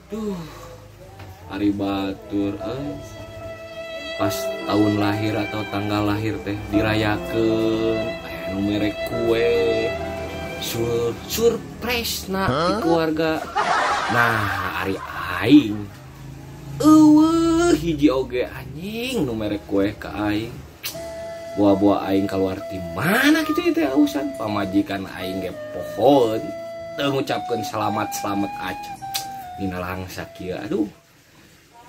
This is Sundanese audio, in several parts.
Duh, ari batur pas tahun lahir atau tanggal lahir teh dirayakeun aya nu mere kue surprise na di keluarga. Nah, ari aing eueuh hiji oge anjing nu mere kue ka aing. Buah-buah aing keluar ti mana kitu ieu teh ausan pamajikan aing ge pohoeun teu ngucapkeun selamat-selamat aja. Nina langsa kieu aduh.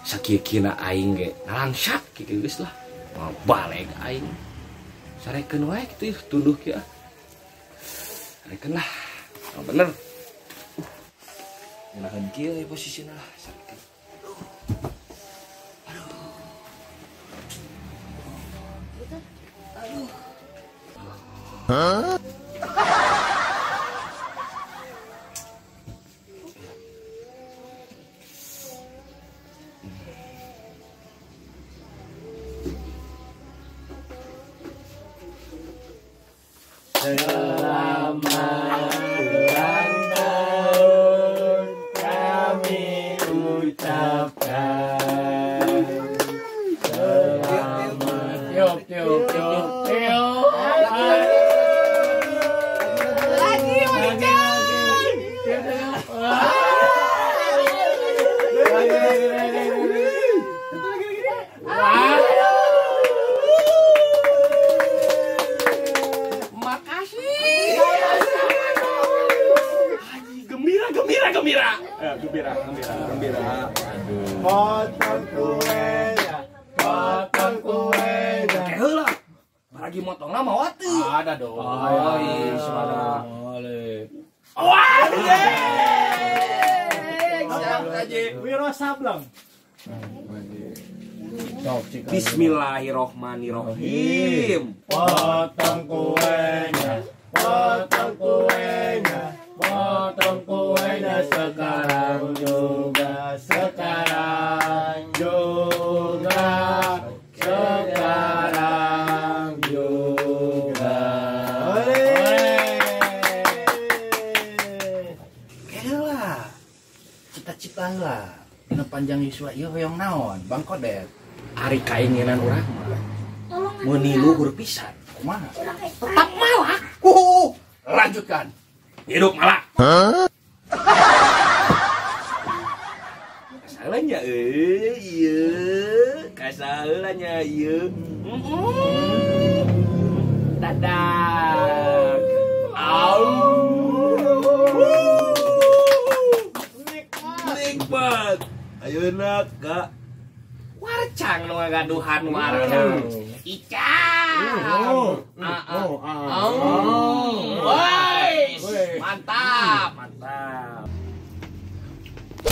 Sakieu-kieuna aing ge nalangsa kitu geus lah. Mau balik aing. Sarekeun wae kitu tunduh kieu. Sarekeun lah. Oh, bener. Ngeunaheun kieu posisina lah sarekeun. Aduh. Aduh. Hah? Selamat ulang tahun kami ucapkan. Selamat tiup tiup tiup tiup. Lagi lagi. Gembira, gembira, gembira, gembira. Aduh. Potong kuenya, potong kuenya. Oke heula. Lagi motongna mawa teu. Ada dong. Oh, iya, ada. Boleh. Wah, siap aja. Wiro Sableng. Bismillahirrohmanirrohim. Potong kuenya, potong kuenya. Potong kuenya sekarang juga, sekarang juga, sekarang juga. Kela, cita-cita lah. Dina panjang yuswa ieu hoyong naon, Bang Kodet. Ari kainginan urang mah meuni luhur pisan. Kumaha? Tetap malak. Lanjutkan. Hidup malak. Kasalahnya iya, kasalahnya iya. Dadah. Au. Nikmat. Ayeuna ka warcang nu ngagaduhan warcang. Icang. Mantap, mantap.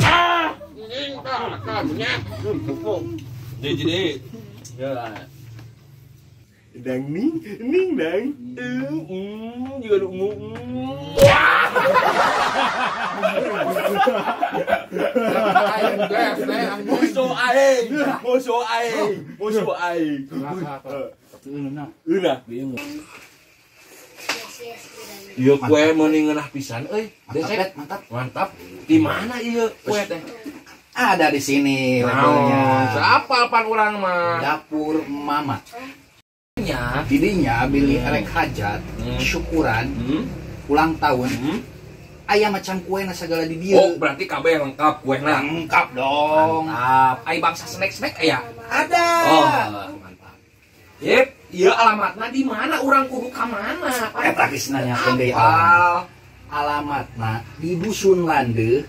Ah, jadi, dang ning, ning dang, juga ungu. Musuh aing, musuh aing, musuh aing. Eunah. Ieu kue meuni ngeunah pisan euy. Mantap, mantap. Mantap. Di mana ieu kue teh? Ada di sini labelnya. Siapa pan urang mah? Dapur Mama. Nya, didinya bilih erek hajat, syukuran, ulang tahun. Aya macam kue na segala di dieu. Oh, berarti kabeh lengkap kuehna. Lengkap dong. Mantap. Ai bangsa snack-snack aya? Ada. Oh, mantap. Yep. Iya alamatna di mana urang kudu ka mana? Eta geus nanyakeun deui alamat. Alamatna di Dusun Lande,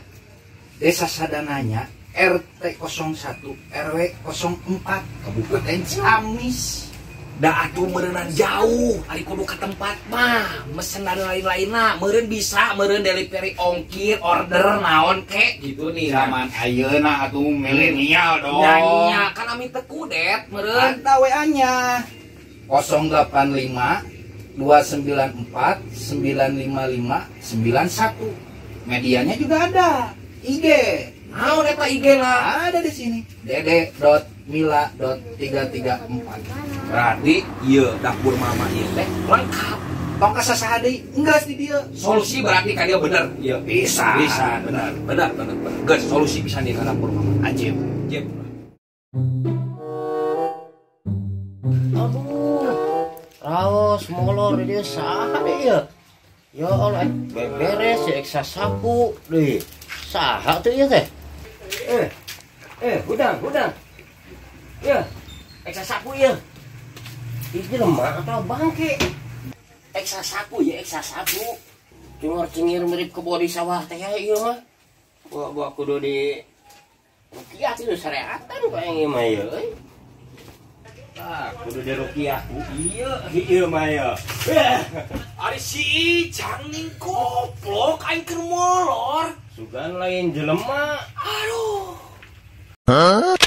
Desa Sadananya, RT 01 RW 04, Kabupaten Ciamis. Da atuh meureunnan jauh, ari kudu ka tempat mah, mesen dan lain-lainna, meureun bisa meureun delivery ongkir, order naon kek gitu nih. Zaman ayeuna atuh milenial dong. Nya kan ami teu kudet meureun. Ada WA-nya. 085 294 955 91. Medianya juga ada. IG. Naon eta IG lah? Ada di sini. dede.mila.334. Berarti ieu dapur mama ieu teh lengkap. Tong ka sasaha deui, enggeus di dieu. Solusi berarti ka dia bener. Iya. Bisa. Bisa, benar. Benar, benar, benar. Geus solusi pisan di ka dapur mah. Ajib. Ajib. Aduh. Raos molor di dieu saha deui ieu? Ya Allah, beberes ya eksa sapu deui. Saha teh ieu teh? Hudang, hudang. Ya, eksa sapu ieu. Ieu jelema atau bangke? Eksa sapu ya, eksa sapu. Cungor-cingir mirip kebo di sawah teh ieu mah. Buah-buah kudu di rukiah itu syariatan kok yang ieu mah ieu euy. Ah, kudu di rukiah ku ieu, ieu mah ieu. Ari si Icang ning koplok aing keur molor. Sugan lain jelema. Aduh. Hah?